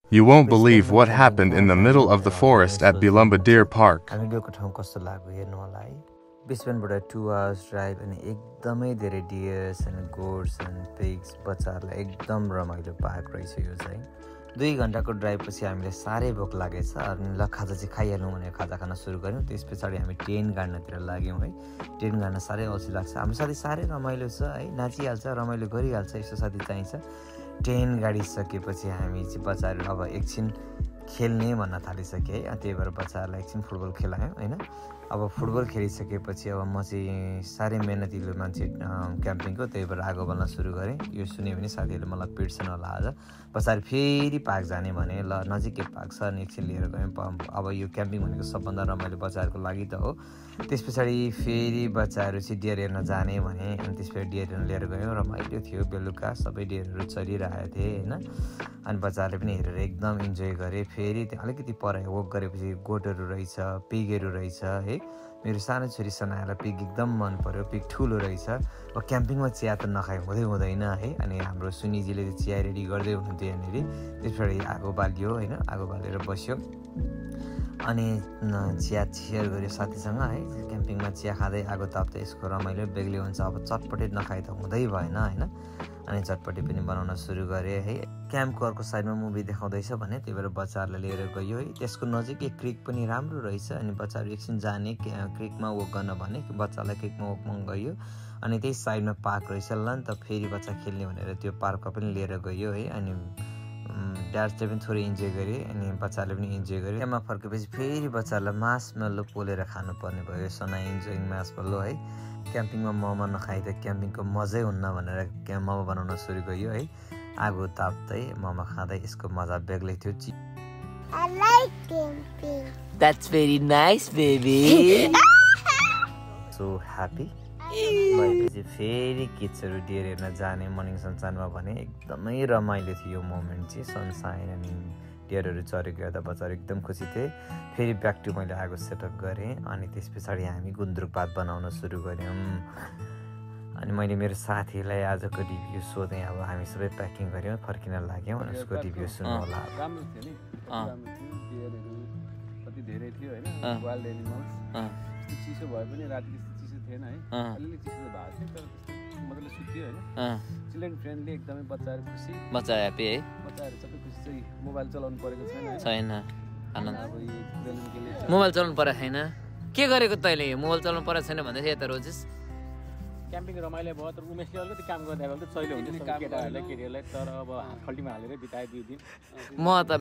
You won't believe what happened in the middle of the forest at Bilumba Deer Park. हामी गएको ठाउँ कस्तो लाग्यो हेर्नु होला है बेसमेन्टबाट 2 आवर्स ड्राइभ अनि एकदमै धेरै dears and goats and pigs बच्चाहरूलाई एकदम रमाइलो पार्क रहेछ यो चाहिँ 2 घण्टाको ड्राइभ पछि हामीले साह्रै भोक लागेछ अनि ल खाजा चाहिँ खाइहालौँ भनेर खाजा खान सुरु गऱ्यौँ त्यस पछाडि हामी टेन गाड्नतिर लाग्यौँ है टेन गाड्न साह्रै अल्छी लाग्छ हाम्रो साथी साह्रै रमाइलो छ है नाचिहाल्छ रमाइलो गरिहाल्छ यस्तो साथी चाहिन्छ टेन गाडिसकेपछि हामी चाहिँ बच्चाहरू अब एकछिन खेल्ने भन्न थालिसकेँ है त्यही भएर बच्चाहरूलाई एकछिन फुटबल खेलायौँ होइन अब फुटबल खेलिसकेपछि अब म चाहिँ साह्रै मेहनतिलो मान्छे क्याम्पिङको त्यही भएर आगो बाल्न सुरु गरेँ यो सुन्यो भने साथीहरूले मलाई पिट्छन् होला आज पछाडि फेरि पार्क जाने भने ल नजिकै पार्क छ अनि एकछिन लिएर गयौँ अब यो क्याम्पिङ भनेको सबभन्दा रमाइलो बच्चाहरूको लागि त हो त्यस पछाडि फेरि बच्चाहरू चाहिँ डियर हेर्न जाने भने अनि त्यस पछाडि डियर हेर्न लिएर गयौँ रमाइलो थियो बेलुका सबै डियरहरू चलिरहेको थिए होइन अनि बच्चाहरूले पनि हेरेर एकदम इन्जोय गरे फेरि त्यहाँ अलिकति पर वक गरेपछि गोटहरू रहेछ पिगहरू रहेछ है मेरो सानो छोरी सनायालाई पिग एकदम मन पर्यो पिग ठुलो रहेछ अब क्याम्पिङमा चिया त नखाइ हुँदैन है अनि हाम्रो सुनिजीले चिया रेडी गर्दै हुनुहुन्थ्यो यहाँनिर त्यस पछाडि आगो बाल्यो होइन आगो बालेर बस्यो अनि चिया सेयर गर्यो साथीसँग है क्याम्पिङमा चिया खाँदै आगो ताप्दै यसको रमाइलो बेग्लै हुन्छ अब चटपटे नखाइ त हुँदै भएन होइन अनि चटपटी पनि बनाउन सुरु गरेँ है क्याम्पको अर्को साइडमा मुभी देखाउँदैछ भने त्यही भएर बच्चाहरूलाई लिएर गयो है त्यसको नजिकै क्रिक पनि राम्रो रहेछ अनि बच्चाहरू एकछिन जाने क्रिकमा वक गर्न भने बच्चालाई क्रिकमा वकमा गयो अनि त्यही साइडमा पार्क रहेछ ल नि त फेरि बच्चा खेल्ने भनेर त्यो पार्कमा पनि लिएर गयो है अनि ड्याडले पनि थोरै इन्जोय गरेँ अनि बच्चाहरूले पनि इन्जोय गरेँ त्यहाँमा फर्केपछि फेरि बच्चाहरूलाई मासमेलो पोलेर खानुपर्ने भयो सना इन्जोइङ मासमेलो है क्याम्पिङमा मोमो नखाइ त क्याम्पिङको मजै हुन्न भनेर मोमो बनाउन सुरु गयो है आगो ताप्दै मोमो खाँदै यसको मजा बेग्लै थियो I like camping. That's very nice baby. So happy. भएपछि फेरि किड्सहरू डियर हेर्न जाने मर्निङ सनसाइनमा भने एकदमै रमाइलो थियो यो मोमेन्ट चाहिँ सनसाइन अनि डियरहरू चरेको हेर्दा बच्चाहरू एकदम खुसी थिए फेरि ब्याक टु मैले आगो सेटअप गरेँ अनि त्यस पछाडि हामी गुन्द्रुक भात बनाउन सुरु गऱ्यौँ अनि मैले मेरो साथीलाई आजको रिभ्यू सोधेँ अब हामी सबै प्याकिङ गऱ्यौँ फर्किन लाग्यौँ अनि उसको रिभ्यू सुन्नु होला चिसो भए पनि राति चिसो थिएन है अलिअलि चिसो भएको थियो तर त्यस्तो मजाले सुत्यो होइन चिल्ड्रेन फ्रेन्डली एकदमै बच्चाहरू खुसी बच्चा ह्याप्पी है बच्चाहरू सबै खुसी चाहिँ मोबाइल चलाउनु परेको छैन अब मोबाइल चलाउनु परेको छैन के गरेको तैँले मोबाइल चलाउनु परेको छैन भन्दै यता रोजेस क्याम्पिङ रमाइलो भयो तर उमेशले अलिकति काम गर्दा त सहिलो हुन्छ केटाहरूलाई केटीहरूलाई तर अब खल्टीमा हालेर बिताए 2 दिन म त